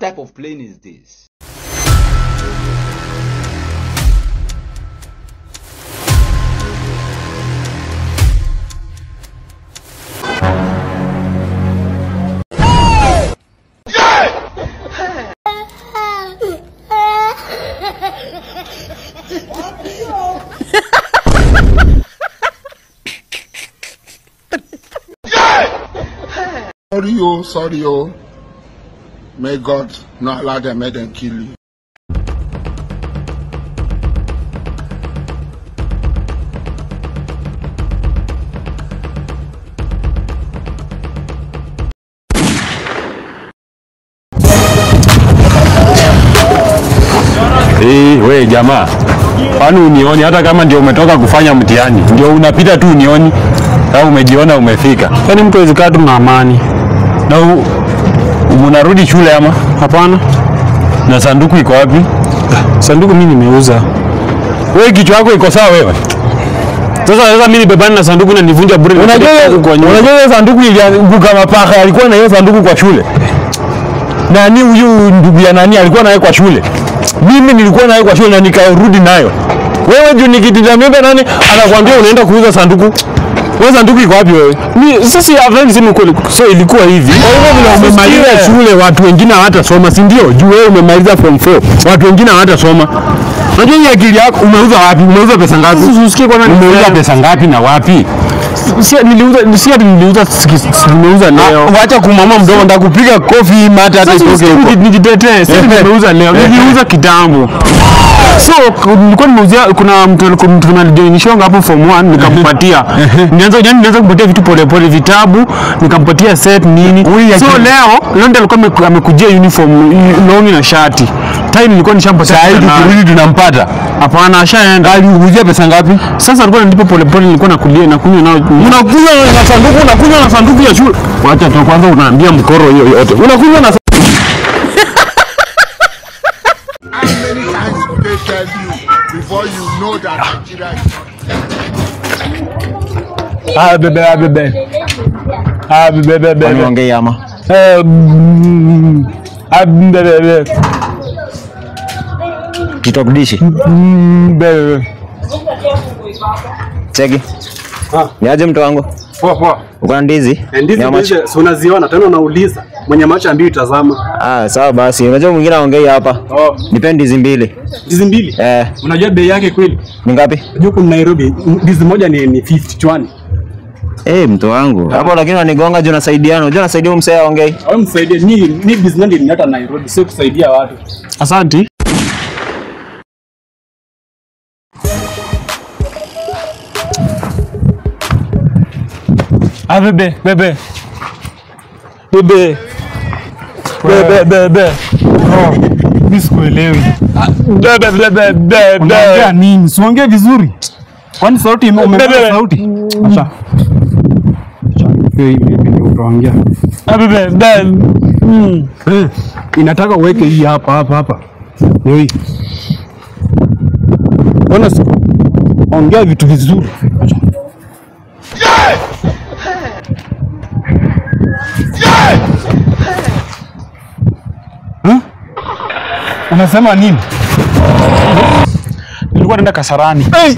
What type of plane is this? Sorry, oh, sorry, oh. May God not allow them, may them kill you. Hey, we jamaa, kwani unioni hata kama ndio umetoka kufanya mtihani, ndio unapita tu unioni au umejiona umefika? Yaani mtu hawezi kaa tu na amani. Na unarudi shule ama? Hapana. Na sanduku iko wapi? Sanduku mimi nimeuza. Wewe kichwa yako iko sawa wewe? Sasa mimi nibebane na sanduku na nivunja bure. Unajua hiyo sanduku ilianguka mapaka, alikuwa na hiyo sanduku kwa shule. Nani huyu ndugu ya nani alikuwa naye kwa shule? Mimi nilikuwa naye kwa shule na nikarudi nayo. Wewe juu nikitizamia nani anakuambia unaenda kuuza sanduku? Wewe sanduku iko wapi wewe? Mimi sisi afadhali sema kweli. So ilikuwa hivi. Kwa hivyo vile umemaliza shule watu wengine hawatasoma, si ndio? Juu wewe umemaliza form 4. Watu wengine hawatasoma. Unajua hii akili yako umeuza wapi? Umeuza pesa ngapi? Usikie kwa nani? Umeuza pesa ngapi na wapi? Si niliuza nimeuza leo. Wacha kumama mdomo ndakupiga kofi mata hata itoke huko. Nijitetee, si nimeuza leo. Niliuza kitambo. So nilikuwa nimeuzia, kuna mtu alinishonga hapo form 1 nikampatia. Nilianza kumpatia vitu pole pole, vitabu, nikampatia set nini. So leo ndio alikuwa amekujia uniform longi na shati. Time nilikuwa nishampatia. Sasa hivi tukirudi tunampata. Hapana, ashaenda. Aliuzia pesa ngapi? Sasa alikuwa ananipa pole pole, nilikuwa nakulia na kunywa nao. Unakunywa na sanduku, unakunywa na sanduku ya shule. Wacha tu kwanza unaambia mkoro hiyo yote. Unakunywa na tell you before you know that Nigeria is not. Ah bebe, ah bebe. Ah bebe bebe. Waniongea ama? Ah bebe bebe. Kitokudishi? Bebe. Cheki. Niaje mtu wangu? Poa poa. Uko na ndizi? Ndizi si unaziona tena unauliza. Mwenye macho ambaye utazama. Ah, sawa basi. Unajua mwingine aongei hapa. Oh. Nipe ndizi mbili. Ndizi mbili? Eh. Unajua bei yake kweli? Ni ngapi? Unajua kuna Nairobi ndizi moja ni 50 chwani. Eh, mtu wangu. Hapo lakini unanigonga juu nasaidiana. Unajua nasaidia msee aongei. Wewe msaidie. Ni business ndio ninaleta Nairobi, sio kusaidia watu. Asante. Ah bebe, bebe. Bebe. Bebe bebe. Oh, mimi sikuelewi. Bebe bebe bebe. Unaongea nini? Usiongee vizuri. Kwani sauti umepata sauti? Acha. Acha hivi hivi utaongea. Ah bebe bebe. Inataka uweke hii hapa hapa hapa. Ndio hii. Ona, ongea vitu vizuri. Acha. Unasema nini? Nilikuwa naenda Kasarani. Hey!